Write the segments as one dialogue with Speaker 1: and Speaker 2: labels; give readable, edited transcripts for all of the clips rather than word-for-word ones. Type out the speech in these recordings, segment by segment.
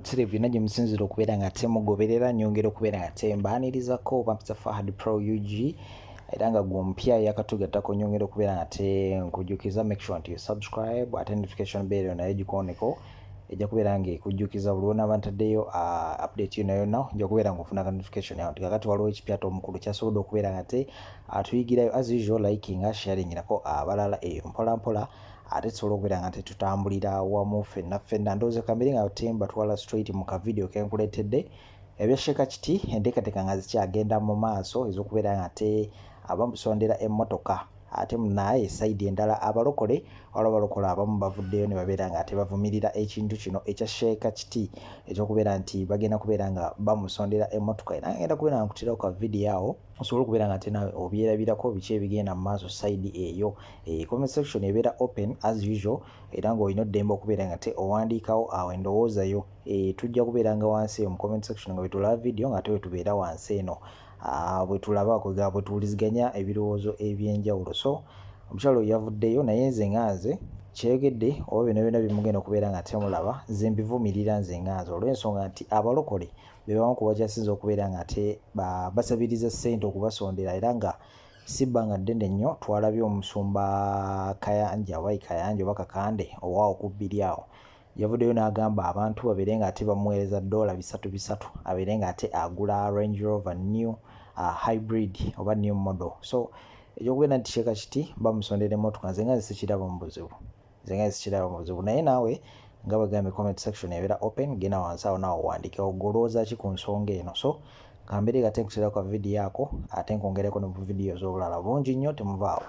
Speaker 1: Butereevu yonna gye musinzira okubeera nga temugoberera, nyongera okubeera nga tembaanirizako. Bampita Fahad Pro UG, era nga gwe omupya yakatugattako, nyongera okubeera nga te nkujjukiza, make sure nti you subscribe, ate notification bell nayo gikooneko, ejja kubeera nga ekujjukiza buli lwonaaba ntaddeyo update yonna yonna, ojja kubeera nga ofuna ka notification awo nti kakati waliwo ekipya ate omukulu kyasobodde okubeera nga te atuyigirayo. As usual, likinga, sharingirako abalala eyo mpola mpola, ate tusobola okubeera nga tetutambulira wamu ffenna ffenna. Ndowooza kambere nga te mbatwala straight mu ka video kenkuleetedde ebya Sheikh Kiti, enteekateeka nga zikyagenda mu maaso ez'okubeera nga te abamusondera emmotoka. Ate munaye side endala abalokole, waliwo abalokole abamu bavuddeyo ne babeera nga ate bavumirira ekintu kino ekya Sheikh Kiti ekyokubeera nti bagenda kubeera nga bamusondera emmotoka. Era ngenda kubeera nga nkutirawo ka video awo, osobola okubeera nga ate nawe obyerabirako biki ebigenda mu maaso side eyo. Comment section ebeera open as usual, era ng'olina oddembe okubeera nga te owandiikawo awo endowooza yo. Tujja kubeera nga wansi eyo mu comment section nga bwetulaba video, nga ate bwe wansi eno bwe tulaba kwega bwe tuwuliziganya ebirowoozo ebyenjawulo. So omukyalo oyo yavuddeyo, naye nze nga nze kyeyogedde oba byonna byonna bimugenda okubeera nga temulaba, nze mbivumirira nze nga nze, olw'ensonga nti abalokole be bamu ku bakyasinza okubeera nga ate basabiriza ssente okubasondera. Era nga si bbanga ddene nnyo twalabye omusumba Kayanja oba Kayanja oba Kakande owaawo ku bbiri awo, yavuddeyo n'agamba abantu babeere nga ate bamuweereza $300 300, abeere nga ate agula Range Rover new hybrid oba new model. So ekyokubeera nti Sheikh Kiti bamusondera emmotoka, nze nga nze sikiraba mu buzibu, nze nga sikiraba mu buzibu. Naye naawe nga bwegambye, comment section ebeera open, genda wansi awo naawe owandiikewo golowooza ki ku nsonga eno. So kambere gate nkuteerako ka video ako, ate nkwongereko ne bu videos obulala bungi nnyo. Temuvaawo.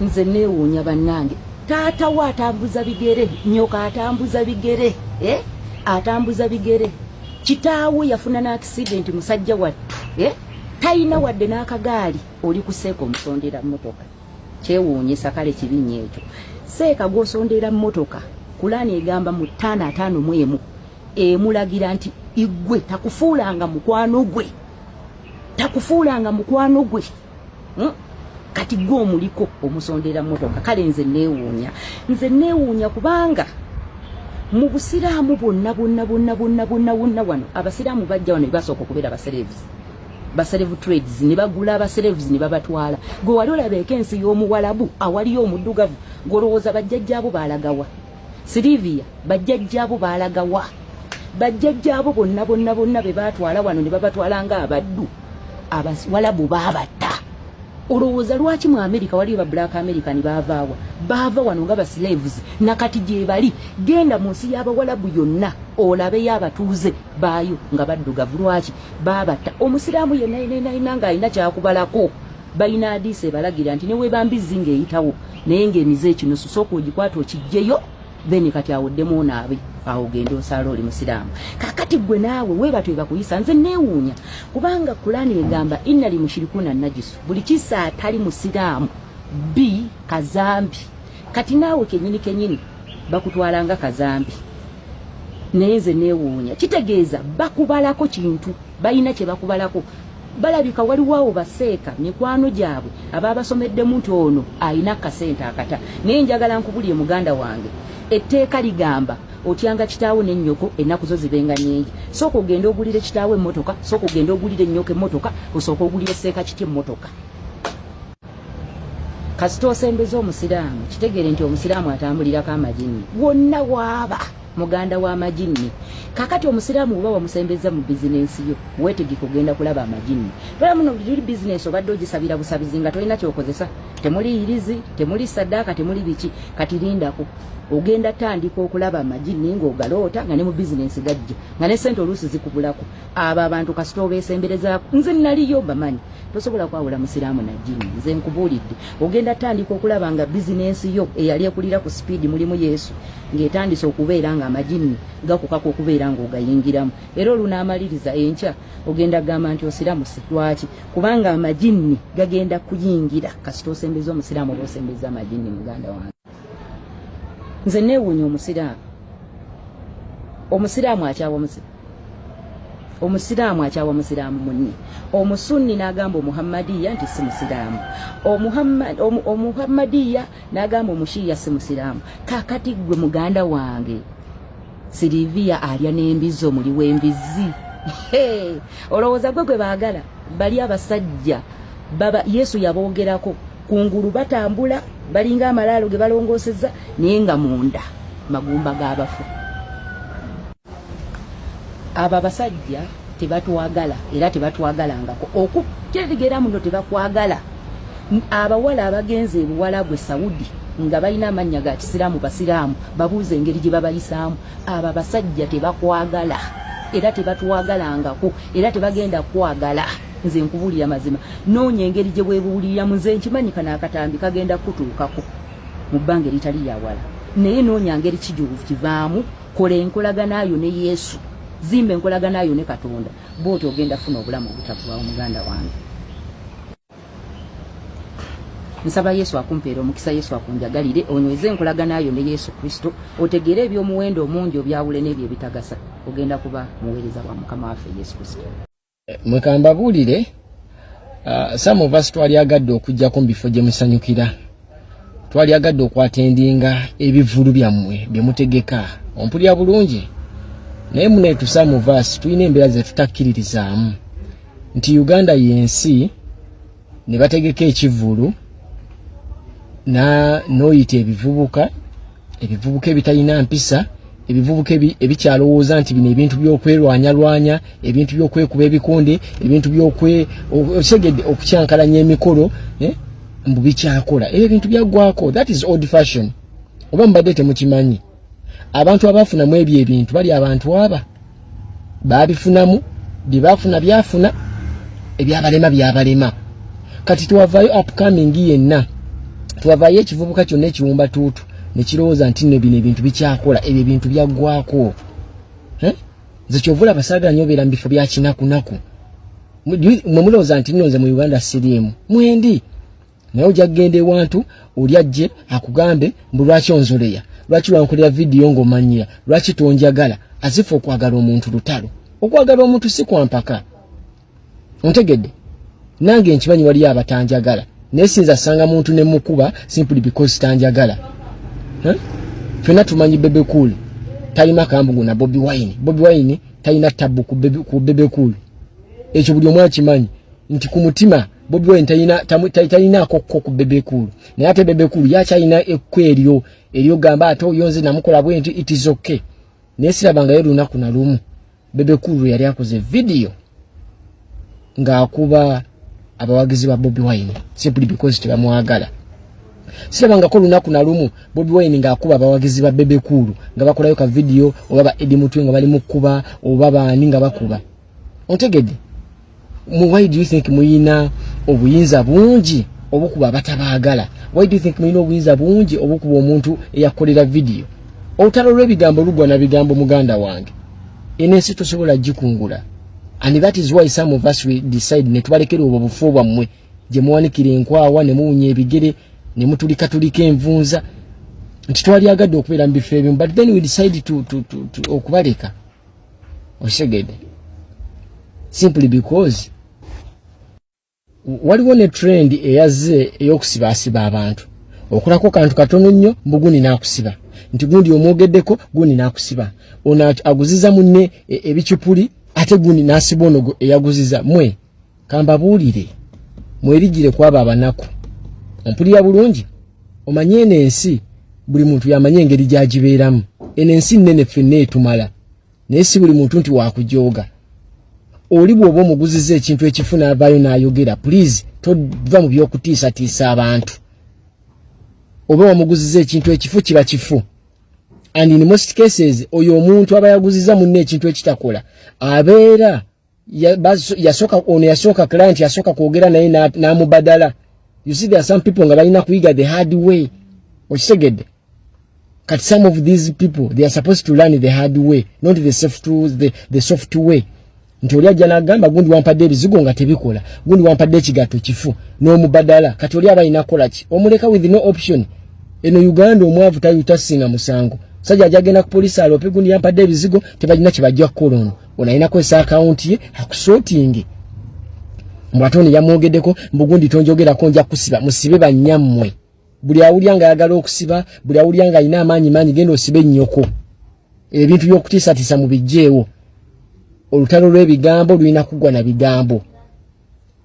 Speaker 2: Nze neewuunya bannange, taata we atambuza bigere, nyoka atambuza bigere, eh? Atambuza bigere. Kitaawe yafuna n'accident, musajja wattu, eh? Talina wadde n'akagaali, oli kuseeka omusondera mmotoka. Kyewuunyisa, kale kibi nnyo ekyo. Seeka gw'osondera mmotoka, Kulaani egamba mu 551, emulagira nti igwe takufuulanga mukwano gwe, takufuulanga mukwano gwe, Kati gwe omuliko omusondera mmotoka. Kale nze neewuunya, nze neewuunya, kubanga mu busiraamu bwonna bwonna bwonna bwonna bwonna bwonna wano abasiraamu bajja wano ebasooka okubeera baslaves, baslave trades, ne bagula abaslaves ne babatwala. Gwe wali olabeeko ensi y'omuwalabu awaliyo omuddugavu? Gwolowooza bajjajjaabo baalagawa? Silivia, bajjajjaabo baalagawa? Bajjajjaabo bonna bonna bonna be baatwala wano ne babatwala nga abaddu, abawalabu baabatta. Olowooza lwaki mu America waliyo ba Black American? Baavaawa? Baava wano nga ba slaves, nakati gye bali. Genda mu nsi y'abawalabu yonna olabeyo abatuuze baayo nga baddugavu. Lwaki baabatta? Omusiraamu yenna yenna yenna ng'alina kyakubalako, balina adiisa ebalagira nti neweeba mbizzi ng'eyitawo naye ng'emize ekinusu, sooka ogikwata okijjeyo, then kati awo oddemu onaabe, awo ogende osaala, oli musiraamu. Kakati gwe naawe webatyo bakuyisa. Nze neewuunya, kubanga Kulani egamba inna li mushirikuuna najisu, buli kisa atali musiraamu bi kazambi. Kati naawe kenyini kenyini bakutwala nga kazambi. Naye nze neewuunya, kitegeeza bakubalako kintu, balina kye bakubalako. Balabika waliwo awo baseeka mikwano gyabwe ababasomeddemu nti ono alina akasente akata. Naye njagala nkubulye muganda wange, etteeka ligamba otyanga kitaawo n'ennyoko, ennaku zo zibenga nnyingi. Sooka ogende ogulire kitaawo emmotoka, sooka ogende ogulire ennyoko emmotoka, osooka ogulire seeka kiti emmotoka. Kasita osembeza omusiraamu, kitegeere nti omusiraamu atambulirako amajinni wonna waaba muganda w'amajinni. Kakati omusiraamu oba wamusembeza mu bizinensi yo, weetegeka ogenda kulaba amajinni. Tola muno liri bizinensi obadde ogisabira busabizi nga tolina kyokozesa, temuli yirizi, temuli saddaaka, temuli biki. Kati lindako, ogenda tandika okulaba amajinni ng'ogaloota, nga ne mu bizinensi gajja, nga ne sente oluusi zikubulako. Abo abantu kasita obeesemberezaako, nze naliyo mbamanyi, tosobola kwawula musiraamu na jini. Nze nkubuulidde, ogenda tandika okulaba nga bizinensi yo eyali ekulira ku sipiidi mulimu Yesu ng'etandise okubeera nga amajinni gakukaka okubeera ng'ogayingiramu. Era olunaamaliriza enkya ogenda gamba nti osiramuse. Lwaki? Kubanga amajinni gagenda kuyingira. Kasita osembeza omusiraamu oba osembeza amajinni. Muganda wange, nze neewuunya omusiraamu, omusiraamu akyawa omusiraamu, omusiraamu akyawa musiraamu munne. Omusunni n'agamba omuhammadiya nti si musiraamu, omuhammadiya n'agamba omushiiya si musiraamu. Kakati gwe muganda wange, Siriviya alya n'embizi, omuli w'embizi. Olowooza gwe gwe baagala? Bali abasajja baba Yesu yaboogerako, kungulu batambula balinga amalaalo ge balongoosezza, naye nga munda magumba g'abafu. Abo abasajja tebatwagala era tebatwagalangako. Okutegeera muno, tebakwagala. Abawala abagenze ebuwala gwe Saudi nga balina amannya ga kisiraamu, basiraamu, babuuza engeri gye babayisaamu. Abo abasajja tebakwagala era tebatwagalangako era tebagenda kwagala. Nze nkubuulira mazima, noonya engeri gye bwebuuliriramu. Nze nkimanyi kano akatambi kagenda kutuukako mu bbanga eritali lyawala, naye noonya ngeri ki gyokivaamu. Kola enkolaganayo ne Yesu, zimba enkolaganayo ne Katonda, bwoti ogenda funa obulamu obutaggwawo. Muganda wange, nsaba Yesu akumpeera omukisa, Yesu akunjagalire, onyweze enkolaganayo ne Yesu Kristo, otegeere ebyomuwendo omungi, obyawule n'ebyo ebitagasa. Ogenda kuba muweereza wa Mukama waffe Yesu Kristo.
Speaker 3: Mwekambabuulire, some of us twalyagadde okujjako mu bifo gye musanyukira, twalyagadde okwatendinga ebivulu byammwe bye mutegeka, ompulira bulungi? Naye muneetu, some of us tulina embeera ze tutakkiririzaamu nti Uganda y'ensi ne bategeka ekivulu n'oyita ebivubuka, ebivubuka ebitalina mpisa, ebivubuka ebikyalowooza nti bino ebintu by'okwerwanyalwanya, ebintu by'okwekuba ebikonde, ebintu byokwe osegedde okukyankalanya emikolo, eh? Mbu bikyakola. Ebyo ebintu byaggwako, that is old fashion. Oba mubadde temukimanyi, abantu abafunamu ebyo ebintu bali abantu aba babifunamu, bye bafuna byafuna, ebyabalema byabalema. Kati twavaayo upcoming yenna, twavaayo ekivubuka kyonna ekiwumba tuutu nekirowooza nti nno bino ebintu bikyakola. Ebyo ebintu byaggwako. Nze kyova olaba saagala nnyo obeera mu bifo bya kinakunaku. Mwe mulowooza nti nno nze mu Uganda siriimu, mwendi, naye ojja kugenda ewantu oli ajje akugambe mbu lwaki onzoleya, lwaki wankolera vidiyo ng'omanyira, lwaki tonjagala, azifa. Okwagala omuntu lutalo, okwagala omuntu si kwampaka, ontegedde? Nange nkimanyi waliyo abatanjagala, naye sinza sanga muntu ne mukuba simply because tanjagala. Fenna tumanyi Bebe Cool talima kambugu na Bobi Wine. Bobi Wine talina tabu ku Bebe Cool. Ekyo buli omu akimanyi nti ku mutima Bobi Wine talina akokko ku Bebe Cool, naye ate Bebe Cool yakyalina ekko eryo eryogamba ate oyo nze namukola bwe nti, it is okay. Naye sirabangayo lunaku na lumu Bebe Cool yali akoze vidiyo ng'akuba abawagizi ba Bobi Wine simply because tebamwagala. Sirabangako lunaku na lumu Bobi Wine ng'akuba abawagizi ba Bebe Cool nga bakolayo ka vidiyo, oba ba Eddie Mutwe nga bali mu kkuba, oba baani nga bakuba, ontegedde? Why do you think muyina obuyinza bungi obukuba abatabaagala? Why do you think muyina obuyinza bungi obukuba omuntu eyakolera vidiyo? Olutalo lw'ebigambo lugwa na bigambo. Muganda wange, eno ensi tosobola gikungula, and that is why some of us, we decide ne tubalekera obwo bufu bwammwe gye muwanikira enkwawa ne muwunya ebigere ne mutulikatulika envunza, nti twalyagadde okubeera mu bifo ebimu, but then we decide to okubaleka, osegede, simply because waliwo ne trend eyazze ey'okusibaasiba abantu. Okulako kantu katono nnyo, mbu gundi n'akusiba, nti gundi omwogeddeko, gundi n'akusiba, ono aguziza munne ebicupuli, ate gundi n'asiba ono eyaguziza. Mwe kambabuulire, mwerigire kwabo abanaku, ompulira bulungi? Omanye eno ensi buli muntu yamanye engeri gy'agibeeramu. Eno ensi nnene, ffenna etumala, naye si buli muntu nti wakujooga. Oli bw'oba omuguziza ekintu ekifu n'avaayo n'ayogera, please tova mu by'okutiisatiisa abantu. Oba wamuguziza ekintu ekifu, kiba kifu, and in most cases oyo omuntu aba yaguziza munne ekintu ekitakola abeera yasooka ono, yasooka client yasooka kwogera naye n'amubadala. You see, there are some people nga balina kuyiga the hard way, okitegedde? Kati some of these people, they are supposed to learn the hard way, not the soft way, nti oli ajja n'agamba gundi wampadde ebizigo nga tebikola, gundi wampadde ekigatto kifu, n'omubadala. Kati oli aba alina kukola ki? Omuleka with no option. Eno Uganda omwavu tasinga musango. Sajja ajja agenda ku poliisi aloope gundi yampadde ebizigo, tebalina kye bajja kukola. Ono alina kwesa akawunti ye akusootinge, mbu ate ono yamwogeddeko, mbu gundi tonjogerako nja kusiba. Musibe bannyammwe. Buli awulya nga ayagala okusiba, buli awulya nga alina amaanyi maanyi, genda osibe ennyoko. Ebintu by'okutiisatiisa mubijjeewo. Olutalo lw'ebigambo lulina kugwa na bigambo.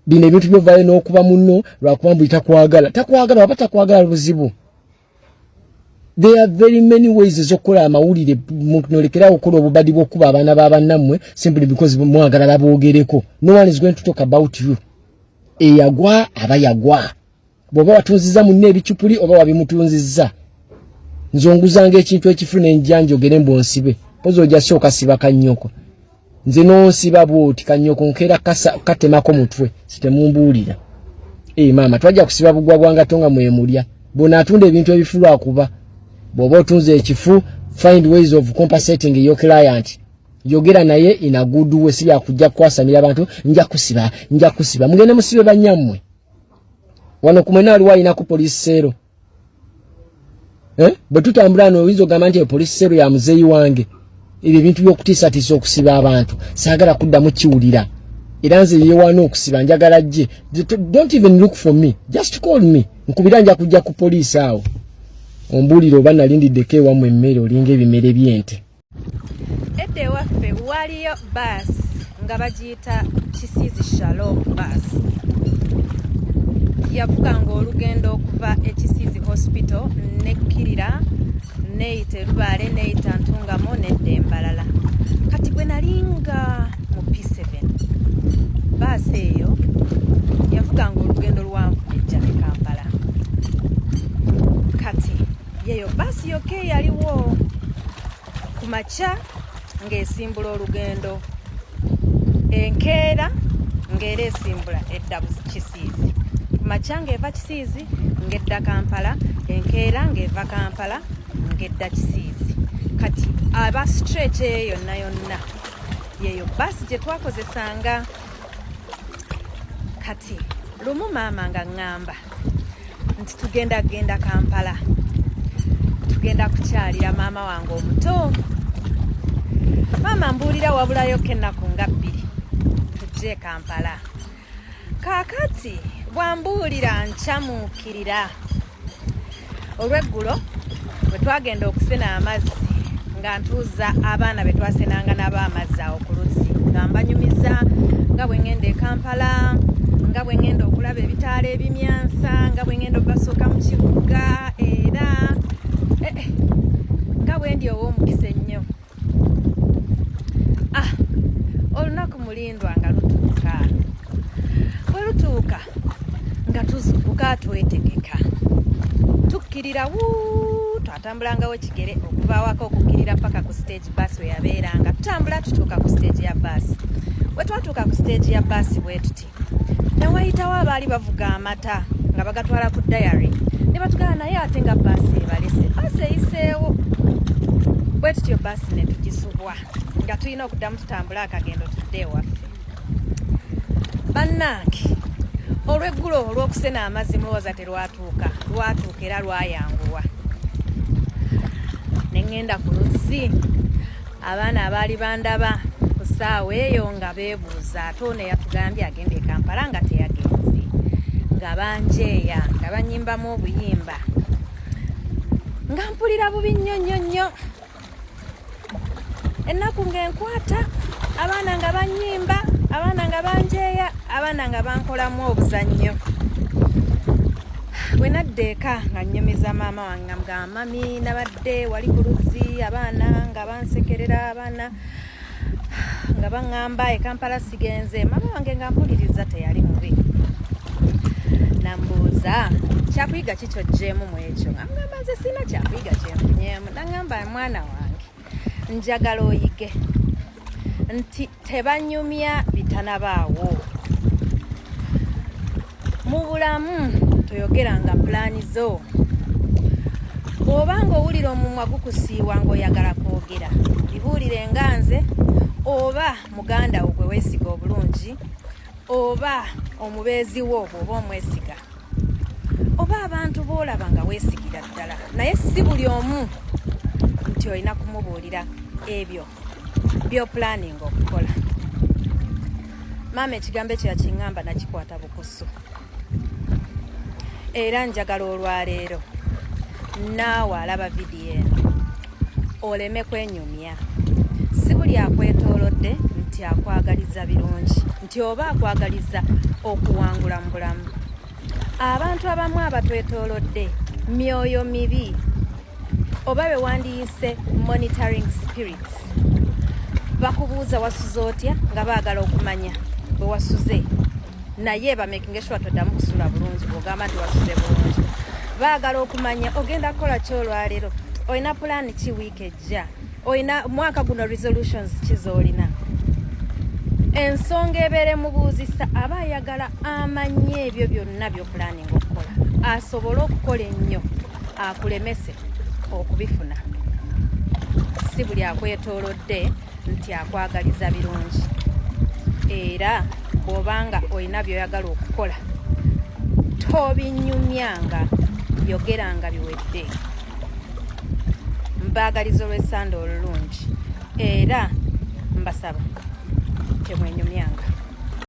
Speaker 3: Bino ebintu byovaayo n'okuba munno lwakuba mbu takwagala, takwagala waba takwagala buzibu. There are very many ways ez'okukola amawulire, nolekerawo okukola obubadi bw'okukuba abaana ba bannammwe simply because mwagala baboogereko. No one is going to talk about you. Eyagwa aba yagwa. Bw'oba watunziza munne ebicupuli oba wabimutunzizza, nze onguzanga ekintu ekifu nenjja njogere mbu onsibe, pozi ojja sooka siba kannyoko. Nze nonsiba bwoti kannyoko nkeera katemako mutwe, sitemumbuulira. Ee maama, twajja kusiba bugwa bwangato nga mwemulya. Bona atunda ebintu ebifu lwakuba bw'oba otunze ekifu, find ways of compensating your client. Yogera naye in a good way, si byakujja kukwasamira abantu nja kusiba, nja kusiba. Mugende musibe banyammwe. Wano ku mwena waliwo alina ku police cell, eh? Bwe tutambula no oyinza ogamba nti police cell ya muzeeyi wange. Ebyo ebintu by'okutiisatiisa okusiba abantu saagala kuddamu kiwulira. Era nze yewaana okusiba njagala jje. Don't even look for me, just call me, nkubira, nja kujja ku poliisi awo ombuulire oba nalindiddeko ewammwe emmere olinga ebimere by'ente.
Speaker 4: Edda ewaffe waliyo baasi nga bagiyita Kisiizi Shalom Bus. Yavuganga olugendo okuva e Kisiizi Hospital nekkirira neeyita Erubaale, neeyita Ntungamo, nedda Embalala. Kati bwe nalinga mu P7, baasi eyo yavuganga olugendo luwanvu nejja ne Kampala. Kati yeyo baasi yokka eyaliwo ku makya ng'esimbula olugendo, enkeera ng'era esimbula edda Kisiizi. Ku makya ng'eva Kisiizi ng'edda Kampala, enkeera ng'eva Kampala ng'edda Kisiizi. Kati aba stretch eyo yonna yonna yeyo baasi gye twakozesanga. Kati lumu maama nga ŋŋamba nti tugenda genda Kampala, tugenda kukyalira maama wange omuto. Maama mbuulira wabulayo ennaku nga 2 tujje e Kampala. Kaakati bwambuulira nkyamuukirira olweggulo bwe twagenda okusena amazzi, nga ntuuza abaana be twasenanga nabo amazzi awo ku luzzi, nga mbanyumiza nga bwe ŋŋenda e Kampala, nga bwe ŋŋenda okulaba ebitaala ebimyansa, nga bwe ŋŋenda obasooka mu kibuga, era nga bwe ndi ow'omukisa ennyo. Ah, olunaku mulindwa nga lutuuka. Bwe lutuuka nga tuzukuka, twetegeka, tukkirira wuu. Twatambulangawo kigere okuva awaka okukkirira paka ku stage bus we yabeeranga. Tutambula tutuuka ku stage ya bus. Bwe twatuuka ku stage ya bus bwe tuti, newayitawo abaali bavuga amata nga bagatwala ku dairy ne batugala, naye ate nga baasi ebalese, baasi eyiseewo. Bwe tutyo baasi ne tugisubwa nga tulina okuddamu tutambule akagendo tudde ewaffe. Bannange, olweggulo olw'okusena amazzi mulowooza terwatuuka? Lwatuuka era lwayanguwa. Ne ŋŋenda ku luzzi. Abaana abaali bandaba ku ssaawa eyo nga beebuuza, ate ono eyatugambye agenda e Kampala nga teyagenze, nga banjeeya, nga banyimbamu obuyimba, nga mpulira bubi nnyo nnyo nnyo, ennaku ng'enkwata. Abaana nga banyimba, abaana nga banjeeya, abaana nga bankolamu obuzannyo. Bwe nadda eka nga nnyumiza maama wange, nga mugamba, "Mami, nabadde wali ku luzzi, abaana nga bansekerera, abaana nga baŋŋamba e Kampala sigenze." Maama wange nga mpuliriza, teyali mubi, nambuuza, "Kyakuyiga ki kyoggyemu mu ekyo?" Nga mugamba, "Nze sirina kyakuyiga kyenfunyeemu." Naŋŋamba, "Mwana wange, njagala oyige nti tebanyumya bitanabaawo. Mu bulamu toyogeranga pulaani zo. Bw'oba ng'owulira omumwa gukusiiwa ng'oyagala kwogera, bibuulire nga nze oba muganda wo gwe weesiga obulungi, oba omubeezi wo bw'oba omwesiga, oba abantu b'olaba nga weesigira ddala, naye si buli omu nti olina kumubuulira ebyo by'opulaninga okukola." Maama ekigambo ekyo yakiŋŋamba nakikwata bukusu, era njagala olwaleero naawe alaba vidiyo eno. Oleme kwenyumya. Si buli akwetoolodde nti akwagaliza birungi, nti oba akwagaliza okuwangula mu bulamu. Abantu abamu abatwetoolodde myoyo mibi, oba be wandiyise monitoring spirits. Bakubuuza wasuze otya nga baagala okumanya bwe wasuze, naye bamakinge sure toddamu kusula bulungi bw'ogamba nti wasuze bulungi. Baagala okumanya ogenda kukola ki olwaleero, olina pulaani ki wiiki ejja, olina mwaka guno resolutions ki z'olina. Ensonga ebeera emubuuzisa, aba ayagala amanye ebyo byonna by'opulaninga okukola, asobole okukola ennyo akulemese okubifuna. Si buli akwetoolodde nti akwagaliza birungi, era bw'obanga olina by'oyagala okukola tobinyumyanga, yogeranga biwedde. Mbaagaliza olw'essande olulungi, era mbasaba temwenyumyanga.